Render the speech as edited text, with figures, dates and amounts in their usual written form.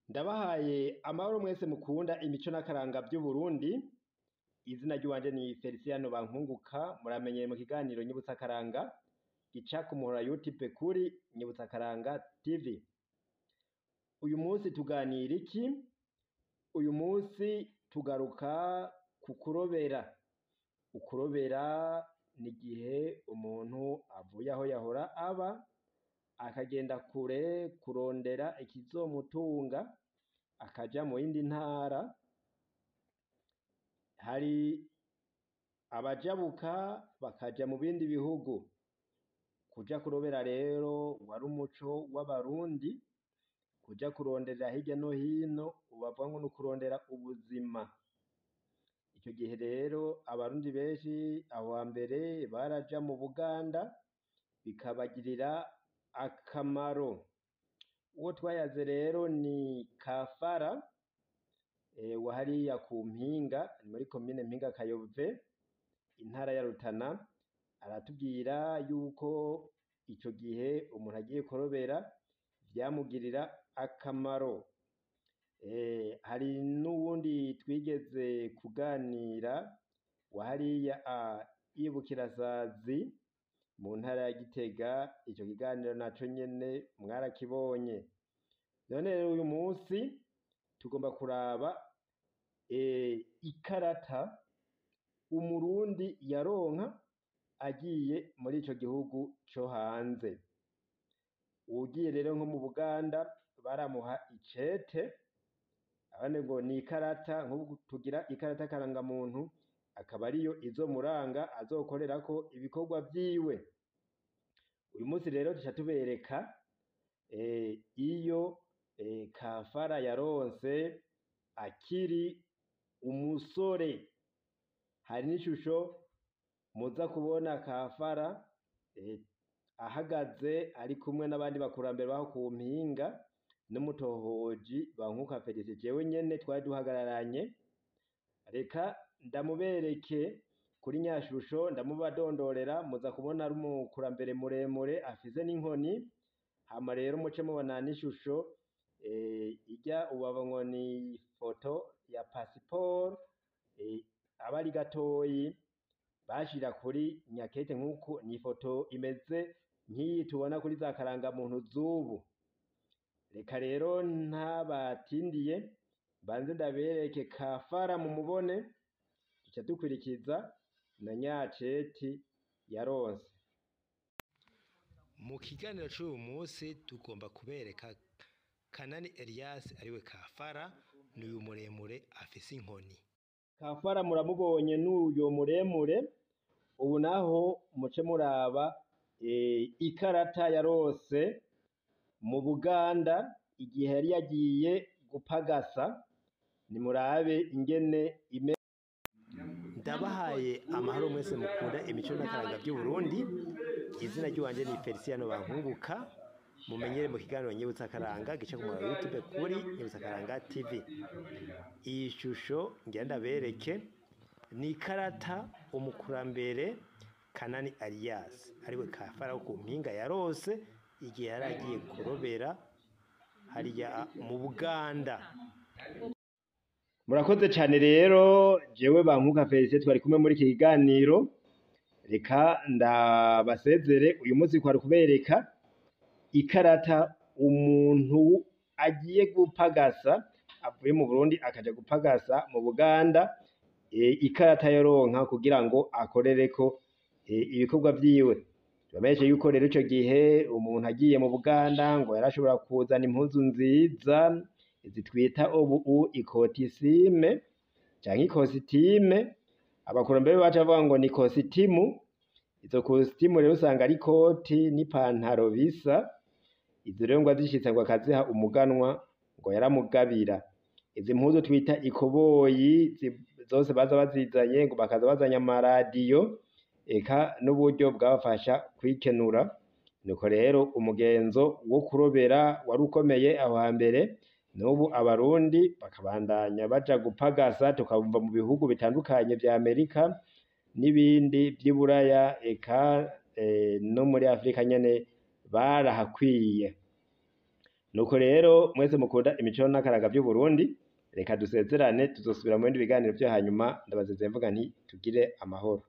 Ndabahaye amahoro mwese mukunda imico n'akaranga vy'Uburundi. Izina ry'iwanje ni Feliciano Bankunguka, muramenyeye mu kiganiro Nyibutsa Akaranga gica ku muhora YouTube kuri Nyibutsa Akaranga TV. Uyu munsi tuganira iki? Uyu munsi tugaruka ku kurobera. Ukurobera ni igihe umuntu avuye aho yahora aba akagenda kure kurondera ikizomutunga, akaja mu yindi ntara. Hari abajabuka bakaja mu bindi bihugu. Kuja kurobera rero wari umuco w'Abarundi, kuja kurondera hirya no hino bavuga ngo n'ukurondera ubuzima. Ico gihe rero Abarundi benshi aho hambere baraja mu Buganda bikabagirira akamaro. Uwo twayaze rero ni Kafara wa hariya ku Mpinga, ni muri komine Mpinga Kayove, intara ya Rutana. Aratubwira yuko ico gihe umuntu agiye kurobera vyamugirira akamaro. Hari n'uwundi twigeze kuganira wa hariya i Bukirasazi mu ntara ya Gitega, ico kiganiro naco nyene mwarakibonye. None rero uyu munsi tugomba kuraba ikarata Umurundi yaronka agiye muri ico gihugu co hanze. Uwugiye rero nko mu Buganda baramuha icete, abandi ngo ni ikarata, nk'ubu tugira ikarata karangamuntu, akaba ariyo izomuranga azokorerako ibikorwa vyiwe. Uyu munsi rero duca tubereka iyo Kafara yaronse akiri umusore. Hari n'ishusho muza kubona Kafara ahagaze ari kumwe n'abandi bakurambere baho ku Mpinga n'umutohoji Bankuka Felicien, jewe nyene twari duhagararanye. Reka ndamubereke kuri nya shusho, ndamubadondorera, muza kubona ari umukurambere muremure afise n'inkoni. Hama rero muce mubona n'ishusho irya ubaba ngo ni ifoto ya pasiporo, aba ari gatoyi bashira kuri nyakete, nk'uko ni ifoto imeze nk'iyi tubona kuri za karangamuntu z'ubu. Reka rero ntabatindiye, mbanze ndabereke Kafara mumubone, duca dukurikiza na nyaceti yaronse. Mu kiganiro c'uyu munsi tugomba kubereka Kanani Elias ariwe Kafara, n'uyu muremure afise inkoni. Kafara muramubonye n'uyo muremure. Ubu naho muce muraba ikarata yarose mu Buganda igihe yari yagiye gupagasa. Nimurabe ingene ime. Ndabahaye amahoro mwese mukunda imico n'akaranga vy'Uburundi. Izina ry'iwanje ni Feliciano Bankunguka, mumenyere mu kiganiro Nyibutsa Akaranga gica ku muhora YouTube kuri Nyibutsa Akaranga TV. Iyi shusho ngira ndabereke ni ikarata umukurambere Kanani Alias ariwe Kafara wo ku Mpinga yarose igihe yari agiye kurobera hariya mu Buganda. Murakoze cane rero, jewe Bankuka Felicien twari kumwe muri iki kiganiro. Reka ndabasezere. Uyu munsi kwari kubereka ikarata umuntu agiye gupagasa avuye mu Burundi akaja gupagasa mu Buganda, ikarata yoronka kugira ngo akorereko ibikorwa vyiwe. Tubamenyeshe yuko rero ico gihe umuntu agiye mu Buganda ngo yarashobora kuzana impuzu nziza zitwita ubu ikotisime canke ikositime, abakurambere bacu bavuga ngo ni kositimu. Izo kositimu rero usanga ari ikoti n'ipantaro bisa. Izo rero ngo azishitse ngo akaziha umuganwa, ngo yaramugabira. Izi mpuzu twita ikoboyi zose baza bazizanye, ngo bakaza bazanye amaradiyo eka n'uburyo bwabafasha kwikenura. Nuko rero umugenzo wo kurobera wari ukomeye aho hambere, n'ubu Abarundi bakabandanya baja gupagasa, tukabumva mu bihugu bitandukanye vya Amerika n'ibindi vy'iburaya, eka no muri Afrika nyene barahakwiye. Nuko rero mwese mukunda imico n'akaranga vy'Uburundi, reka dusezerane, tuzosubira mu bindi biganiro vyo hanyuma. Ndabasezeye mvuga nti tugire amahoro.